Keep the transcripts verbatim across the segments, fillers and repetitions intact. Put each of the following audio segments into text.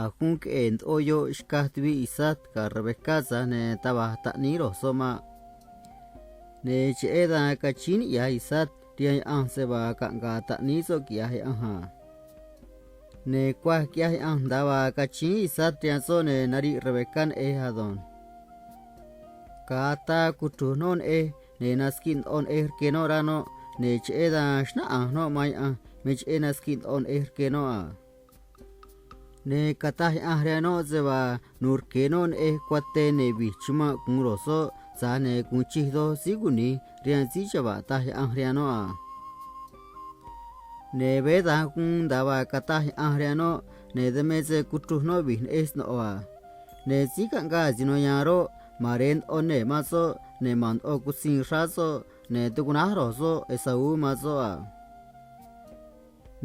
a̱ guun queꞌe̱e̱ ndoꞌo yoꞌ xcaj tuviꞌ Isaac ga̱ Rebeca, tza̱j ne̱ taj va̱j taꞌníí ro̱j soꞌ maꞌ. Ne̱ cheꞌé dan cachíín niꞌya̱j Isaac rihaan Yaꞌanj se vaa caꞌnga̱a̱ taꞌníí soꞌ quiꞌya̱j Yaꞌanj a. Ne̱ cuaj quiꞌyaj Yaꞌanj nda̱a vaa cachíín Isaac rihaan soꞌ, ne̱ nariꞌ Rebeca neꞌej ado̱nj. Ga̱a ataa cuchru̱j noꞌ neꞌej, ne̱ nasquiꞌ ndoꞌo neꞌej rque noꞌ, rá noꞌ, ne̱ cheꞌé dan xnáꞌanj noꞌ man Yaꞌanj me cheꞌé nasquiꞌ ndoꞌo neꞌej rque noꞌ a. Ne̱ cataj Yaꞌanj rihaan noꞌ se vaa nu̱u̱ rque̱ noꞌ neꞌej cuatê ne̱ vi̱j chumanꞌ gu̱un ro̱j soꞌ, tza̱j ne̱ gu̱un chij doj síí cuni̱j rihaan síí chava̱ꞌ, taj Yaꞌanj rihaan noꞌ a. Ne̱ veé da̱nj guun nda̱a vaa cataj Yaꞌanj rihaan noꞌ, ne̱ dan me se cuchruj noꞌ vi̱j neꞌej sno̱ꞌo a. Ne̱ síí caꞌngaa asino ya̱a̱n roꞌ, ma̱re̱e ndoꞌo nee̱ man soꞌ, ne̱ ma̱n ndoꞌo cusiin xráá soꞌ, ne̱ tucuꞌnáj ro̱j soꞌ Esaú man soꞌ a.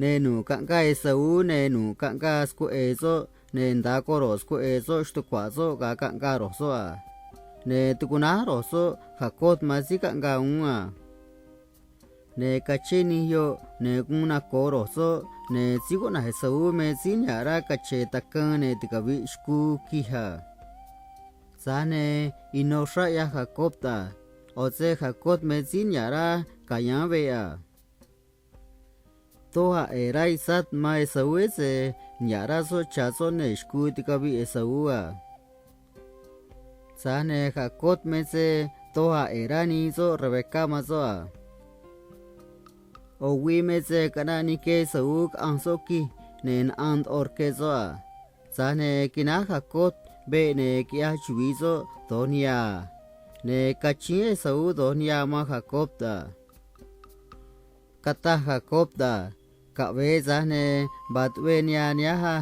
Ne̱ nu̱ꞌ caꞌngaa Esaú, ne̱ nu̱ꞌ caꞌngaa scueꞌe̱e̱ soꞌ, ne̱ nda̱a coro̱ꞌ scueꞌe̱e̱ soꞌ xtucua̱nꞌ soꞌ ga̱a caꞌngaa ro̱j soꞌ a. Ne̱ tucuꞌnáj ro̱j soꞌ Jacob man síí caꞌngaa uún a. Ne̱ cachén nij yoꞌ, ne̱ guun naco̱o ro̱j soꞌ, ne̱ síí cuꞌna̱j Esaú me síí niha̱ꞌ rá cache̱e̱ tacaan, ne̱ ticavi̱ꞌ xcuu quij a. Tza̱j ne̱ ino̱ xráꞌ ꞌyaj Jacob a. ꞌO̱ se Jacob me síí niha̱ꞌ rá ca̱yáán veꞌ a. Doj aꞌ ꞌe̱e̱ rá Isaac man Esaú, se niha̱ꞌ rá soꞌ cha̱ soꞌ nee̱ xcuu ticaviꞌ Esaú a. Tza̱j ne̱ Jacob me se doj aꞌ ꞌe̱e̱ rá nii soꞌ Rebeca man soꞌ a. ꞌO̱ güii me se caꞌnaꞌ nique Esaú caꞌanj soꞌ quij, ne̱ naꞌaan ndoꞌo rque soꞌ a. Tza̱j ne̱ quináj Jacob veꞌ, ne̱ quiꞌyaj chuvi̱i soꞌ do̱j niha̱ a. Ne̱ cachíín Esaú do̱j niha̱ man Jacob a. Cataj Jacob a: Caꞌve̱e, tza̱j ne̱ vaa tuꞌve niha̱ nihánj á.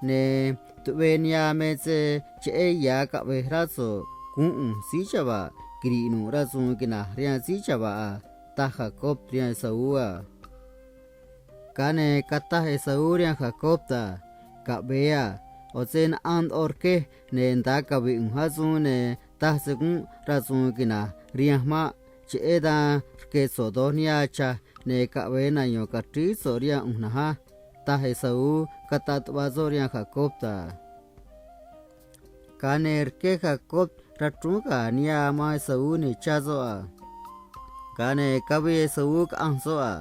Ne̱ tuꞌve niha̱ me se cheꞌé ya̱ caꞌve̱j rá so̱ꞌ guún ꞌu̱nj síí chava̱ꞌ quiri̱ꞌ nu̱ꞌ rasu̱u̱n quina̱j rihaan síí chava̱ꞌ a, taj Jacob rihaan Esaú a. Ga̱a ne̱ cataj Esaú rihaan Jacob a: Caꞌve̱e a. ꞌO̱ se naꞌaan ndoꞌo rquej, ne̱ nda̱a cavi̱ꞌ ꞌu̱nj asuun, ne̱ taj se gúnꞌ rasu̱u̱n quina̱j rihanj maꞌ. Cheꞌé dan rque̱ so̱ꞌ do̱j niha̱ cha̱j, ne̱ caꞌve̱e nayo̱o̱n caxríj so̱ꞌ rihaan ꞌu̱nj na̱nj á, taj Esaú, cataꞌ tuꞌva soꞌ rihaan Jacob a. Ga̱a ne̱ rqué Jacob rachrúún ga̱ niha̱ man Esaú, ne̱ chá soꞌ a. Ga̱a ne̱ cavii Esaú caꞌanj soꞌ a.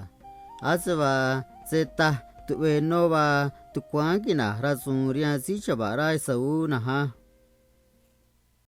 Ase vaa se taj tuꞌve nó vaa tucuáán quina̱j rasu̱u̱n rihaan síí chava̱ꞌ rá Esaú na̱nj á.